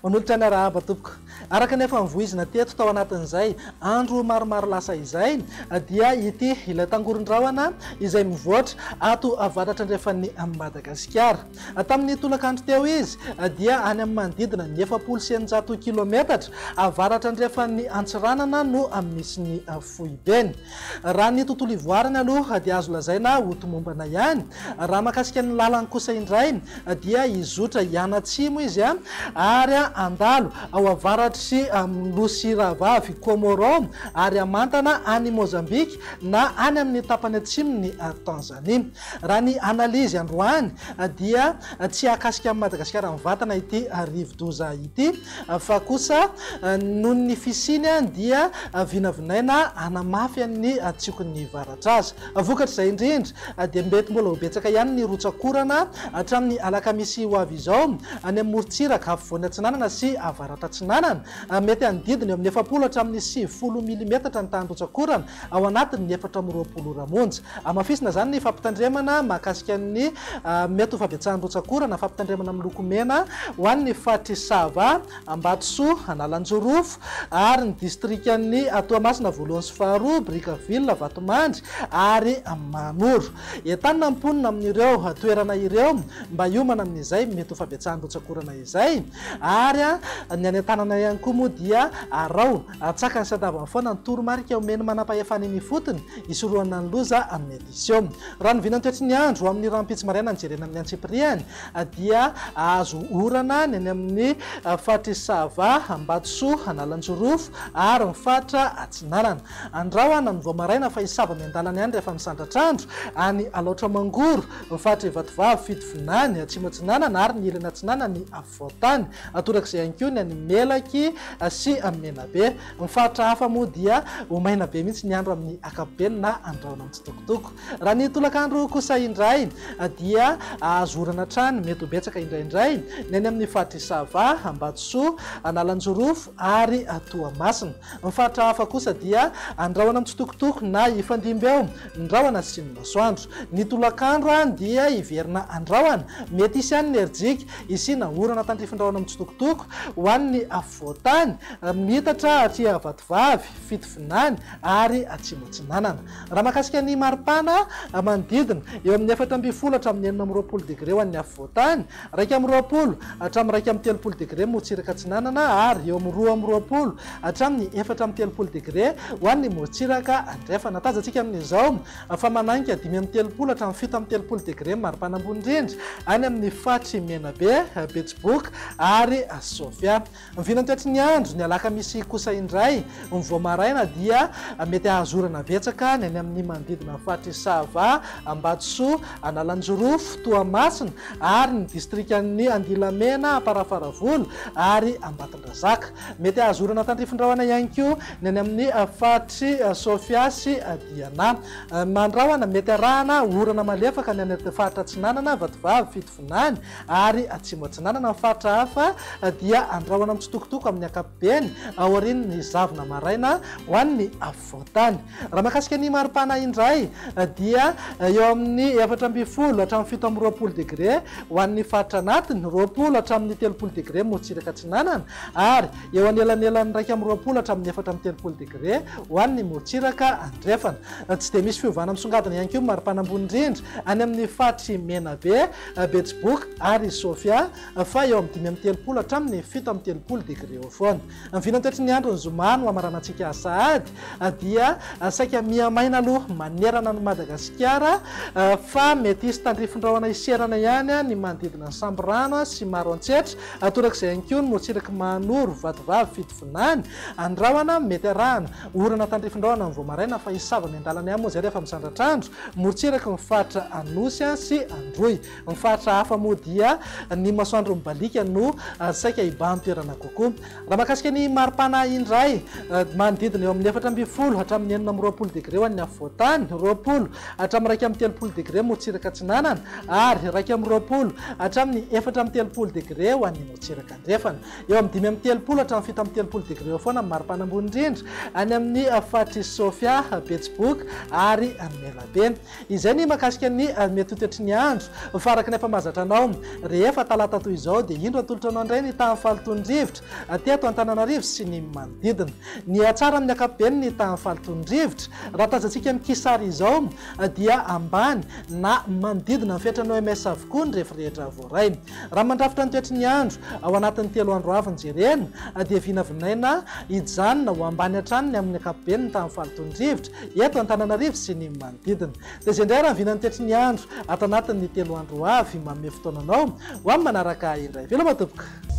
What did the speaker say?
Manolotra ny arahaba tompoko. Araka ny efa novoizina teto tao anatin'izay andro maromaro lasa izay dia ity ilay tangoron-drahona izay mivoatra ato avaratra andrefan'i Madagasikara. Tamin'ny tolakandro teo izy dia any amin'ny manodidina ny 640 kilometatra avaratra andrefan'i Antsiranana no misy ny foibeny. Raha ny tontolo ivoarany aloha dia azo lazaina ho tomombana ihany. Raha mahakasika ny lalany kosa indray dia hizotra hianatsimo izy ary handalo ao avaratry Nosy Rahavavy Comoro ary hamantana any Mozambika na any amin'ny tapany atsimon'i Tanzania. Raha ny analizy androany dia tsy hahakasika an'i Madagasikara mivantana ity rivodoza ity fa kosa noho ny fisiany dia vinavinaina hanamafy ny tsiokin'ny varatraza. Vokatr'izay indrindra dia mety mbola ho betsaka ihany ny rotsak'orana hatramin'ny alakamisy ho avy izao any amin'ny morontsiraka afovoany atsinanana sy avaratra atsinanana. Mety hanodidina eo amin'ny 40 hatramin'ny 90 milimetatra ny tahan'ny rotsak'orana ao anatin'ny 24 ora monja. Hamafisina izany ny fampitandremana mahakasika ny mety ho fahabetsahan'ny rotsak'orana, fampitandremana miloko mena ho an'ny faritr'i Sava, Ambatosoa, Analanjirofo ary ny distrikan'i Toamasina voalohany sy faharoa, Brickaville, Vatomandry ary Mahanoro. Entanina ny mponina amin'ireo toerana ireo mba hiomana amin'izay mety ho fahabetsahan'ny rotsak'orana izay ary ny any an-tanana ihany koa moa dia araho Atsakany sy andavany foana ny toromarika omen'ny manampahefana eny ifotony hisorohana ny loza amin'ny édition. Raha ny vinantoetry ny andro amin'ny rahampitso maraina no jerena amin'ny antsipiriany dia azo orana ny any amin'ny faritr'i Sava, Ambatosoa, Analanjirofo ary ny faritra Atsinanana. Andrahona ny vao maraina fa hisava miandalana ihany rehefa misandratr'andro any Alaotra Mangoro, ny faritr'i Vatovavy, Fitovinany, Atsimo Atsinanana ary ny ilany atsinanan'i afovoan-tany. Torak'izay ihany koa ny any Melaky sy Menabe. Ny faritra hafa moa dia ho maina be mihitsy ny andro amin'ny ankapobeny na andrahona mitsitokotoko. Raha ny tolakandro kosa indray dia azo orana hatrany, mety ho betsaka indraindray, ny any amin'ny faritr'i Sava, Ambatosoa, Analanjirofo ary Toamasina. Ny faritra hafa kosa dia andrahona mitsitokotoko na hifandimby eo ny rahona sy ny masoandro. Ny tolakandro dia hiverina andrahona, mety hisy ihany ny herijika hisiana orana tandrifin-drahona mitsitokotoko ho an'ny afovoan-tany, miitatra aty Vatovavy, Fitovinany ary Atsimo Atsinanana. Raha mahakasika ny maripana manodidina, eo amin'ny 14 hatramin'ny 26 degre ho an'ny afovoan-tany, 21 hatramin'ny 31 degre morontsiraka atsinanana ary eo amin'ny 22 hatramin'ny 34 degre ho an'ny morontsiraka andrefana. Tazantsika amin'izao fa manainga 35 hatramin'ny 37 degre ny maripana ambony indrindra any amin'ny faritr'i Menabe, Betsiboka ary Sofia. Ny vinantoetry ny andro, ny alakamisy kosa indray, ny vao maraina dia mety hahazo orana betsaka ny any amin'ny manodidina ny faritr'i Sava, Ambatosoa, Analanjirofo, Toamasina ary ny distrikan'i Andilamena, Amparafaravola ary Ambatondrazaka. Mety hahazo orana tandrifin-drahona ihany koa ny any amin'ny faritr'i Sofia sy Diana. Mandrahona, mety arahana orana malefaka ny any amin'ny faritra Atsinanana, Vatovavy, Fitovinany ary Atsimo Atsinanana. Ny faritra hafa dia andrahona mitsitokotoko amin'ny ankapobeny aorian'ny zavona maraina ho an'ny afovoan-tany. Raha mahakasika ny maripana indray dia eo amin'ny 14 hatramin'ny 27 degre ho an'ny faritra anatiny, 20 hatramin'ny 30 degre morontsiraka atsinanana ary eo anelanelan'ny 21 hatramin'ny 34 degre ho an'ny morontsiraka andrefana. Tsy dia misy fiovana misongadina ihany koa ny maripana ambony indrindra any amin'ny faritr'i Menabe, Betsiboka ary Sofia fa eo amin'ny 35 hatramin'ny 37 degre eo foana. Ny vinantoetry ny andro ny zoma no hamaranantsika azy sahady dia saika miha-maina aloha manerana an'i Madagasikara fa mety hisy tandrifin-drahona hiserana ihany ny manodidina ny Sambirano sy Maroantsetra, torak'izay ihany koa ny morontsirak'i Mahanoro, Vatovavy, Fitovinany, Andrahona, mety arahana orana tandrifin-drahona ny vao maraina fa hisava miandalana ihany moa izay rehefa misandratr'andro, morontsiraky ny faritra Anosy sy Androy. Ny faritra hafa moa dia ny masoandro mibaliaka no saika hibahan-toerana kokoa. Raha mahakasika ny maripana indray, manodidina eo amin'ny 14 hatramin'ny 26 degre ho an'ny afovoan-tany, 20 hatramin'ny 31 degre morontsiraka atsinanana ary 21 hatramin'ny 34 degre ho an'ny morontsiraka andrefana. Eo amin'ny 35 hatramin'ny 37 degre eo foana ny maripana ambony indrindra any amin'ny faritr'i Sofia, Betsiboka ary Menabe. Izay ny mahakasika ny mety ho toetry ny andro fa araka ny efa mahazatra anao rehefa talata toy izao dia indro atolotra anao indray ny tahan'ny fahalotoan'ny rivotra teto Antananarivo sy ny manodidina. Nihatsara amin'ny ankapobeny ny tahan'ny fahalotoan'ny rivotra. Raha tazantsika amin'ny kisary izao dia ambany na manodidina ny fetran'ny OMS avokoa ny refy rehetra voaray. Raha mandrafitra ny toetry ny andro ao anatin'ny 3 andro avy ny jerena dia vinavinaina hijanona ho ambany hatrany ny amin'ny ankapobeny ny tahan'ny fahalotoan'ny rivotra eto Antananarivo sy ny manodidina. Dia izay indray raha ny vinan'ny toetry ny andro ato anatin'ny 3 andro ho avy. Manome fotoana anao ho amin'ny manaraka indray. Veloma tompoko!